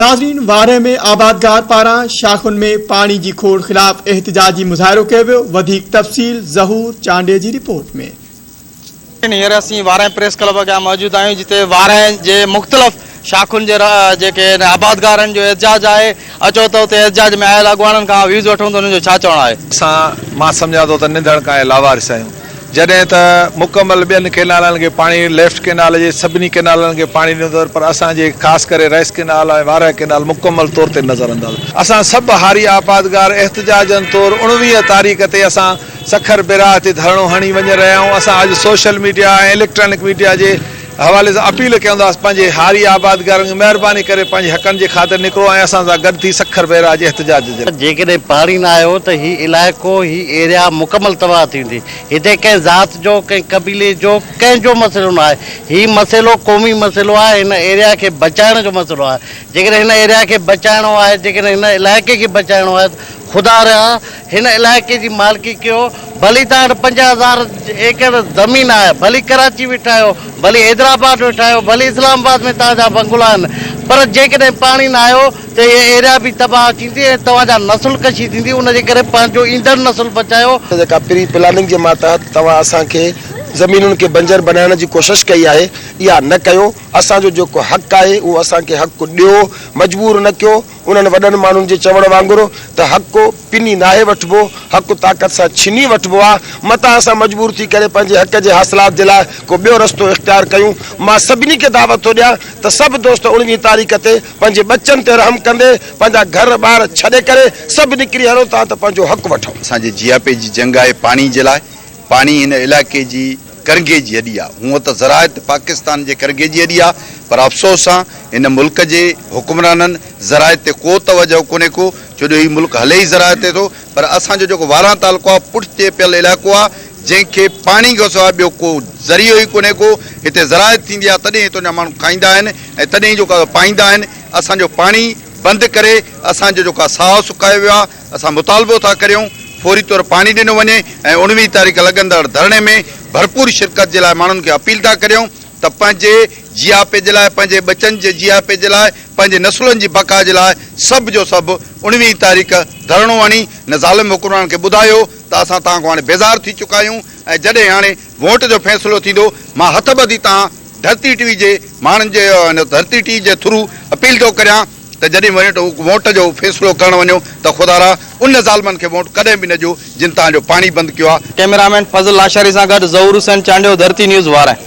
ناظرين وارهه ۾ آبادگار پاران شاخن ۾ پاڻي جي کوڙ خلاف احتجاجي مظاهرو ڪيو ويو وڌيڪ تفصيل ظهور چانڊيي جي رپورٽ ۾. هينئر اسين وارهه پريس ڪلب اڳيان موجود آهيون جتي وارهه جي مختلف شاخن جي جيڪي آبادگارن جو احتجاج آهي اچو ته اتي احتجاج ۾ آيل اڳواڻن کان ويوز وٺون ته انهن جو ڇا چوڻ آهي. اسان مان سمجهان ٿو ته ننڌڻڪا ۽ لاوارث آهيون. جڏهن ته مڪمل ٻين ڪئنالن کي پاڻي ليفٽ ڪئنال جي سڀني ڪئنالن کي پاڻي ڏنو اٿس پر اسان جي خاص ڪري رئيس ڪئنال ۽ وارهه ڪئنال مڪمل طور تي نظر انداز. اسان سڀ هاري آبادگار احتجاجن طور 19 تاريخ تي اسان سکر بيراج تي ڌرڻو هڻي وڃي رهيا آهيون اسان اڄ سوشل ميڊيا ۽ اليڪٽرانڪ ميڊيا جي حوالي سان اپيل ڪيون ٿا پنهنجي هاري آبادگارن کي مهرباني ڪري پنهنجي حقن جي خاطر نڪرو ۽ اسان سان گڏ ٿي سکر بئراج احتجاج جي لاء. جيڪڏهن پاڻي نه آيو ته هي علائقو هي ايريا مڪمل تباهه ٿي ويندي. هتي ڪنهن ذات جو ڪنهن قبيلي جو ڪنهن جو مسئلو نه آهي. هي مسئلو قومي مسئلو آهي هن ايريا کي بچائڻ جو مسئلو آهي. جيڪڏهن هن ايريا کي بچائڻو آهي جيڪڏهن هن علائقي کي بچائڻو آهي ته خدا را هن علائقي جي مالڪي ڪيو، ڀلي توهان وٽ 5000 ايڪڙ زمين آهي، ڀلي ڪراچي ۾ ٺاهيو، ڀلي حيدرآباد ۾ ٺاهيو، ڀلي اسلام آباد ۾ توهان جا بنگلا آهن، پر جيڪڏهن پاڻي نه آيو ته هيء ايريا به تباهه ٿيندي ۽ توهان جا نسل ڪشي ٿيندي، ان جي ڪري پنهنجو ايندڙ نسل بچايو. جيڪا پري پلاننگ جي ماتحت توهان اسان کي زمينن کي بنجر بنائڻ جي ڪوشش ڪئي آهي اها نه ڪيو، اسان جو جيڪو حق آهي اهو اسان کي حق ڏيو، مجبور نه ڪيو. انهن وڏن ماڻهن جي چوڻ وانگر ته حق پني ناهي وٺبو، حق طاقت سان ڇني وٺبو آ. متان اسان مجبور ٿي ڪري پنهنجي حق جي حاصلات جي لاء ڪو ٻيو رستو اختيار ڪيون. مان سڀني کي دعوت ٿو ڏيان ته سڀ دوست اڻويهين تاريخ تي پنهنجي ٻچن تي رحم ڪندي پنهنجا گهر ٻار ڇڏي ڪري سڀ نڪري هلو تان ته پنهنجو حق وٺون. اسان جي جياپي جي جنگ آهي پاڻي جي لاء. پاڻي هن علائقي جي ڪرنگهي جي هڏي آ. هونء ته زراعت پاڪستان جي ڪرنگهي جي هڏي آ پر افسوس سان هن ملڪ جي حڪمرانن زراعت تي ڪو توجهه ڪونهي ڪو ڇو جو هي ملڪ هلي ئي زراعت تي ٿو پر اسان جو جيڪو وارهن تعلقو آ پٺتي پيل علائقو آ جنهن کي پاڻي کان سواء ٻيو ڪو ذريعو ئي ڪونهي ڪو هتي زراعت ٿيندي آ تڏهن هتان جا ماڻهو کائيندا آهن ۽ تڏهن ئي جيڪو پائيندا آهن اسان جو پاڻي بند ڪري اسان جو جيڪو آ ساهه سڪايو ويو آ. اسان مطالبو ٿا ڪريون فوري طور پاڻي ڏنو وڃي ۽ 19 تاريخ لڳندڙ ڌرڻي ۾ ڀرپور شرڪت جي لاء ماڻهن کي اپيل ٿا ڪريون ته پنهنجي جياپي جي لاء پنهنجي ٻچن جي جياپي جي لاء پنهنجي نسلن جي بقا جي لاء سڀ جو سڀ 19 تاريخ ڌرڻو هڻي هن ظالم حڪمرانن کي ٻڌايو ته اسان توهان کان هاڻي بيزار ٿي چڪا آهيون ۽ جڏهن هاڻي ووٽ جو فيصلو ٿيندو مان هٿ ٻڌي توهان ڌرتي ٽي وي جي ماڻهن جي ڌرتي ٽي وي جي ٿرو اپيل ٿو ڪريان ته جڏهن ووٽ جو فيصلو ڪرڻ وڃو ته خدارا ان ظالمن کي ووٽ ڪڏهن به نه ڏيو جن توهان جو پاڻي بند ڪيو آهي. ڪئميرامين فضل لاشاري سان گڏ ظهور حسين چانڊيو، ڌرتي نيوز، وارهه.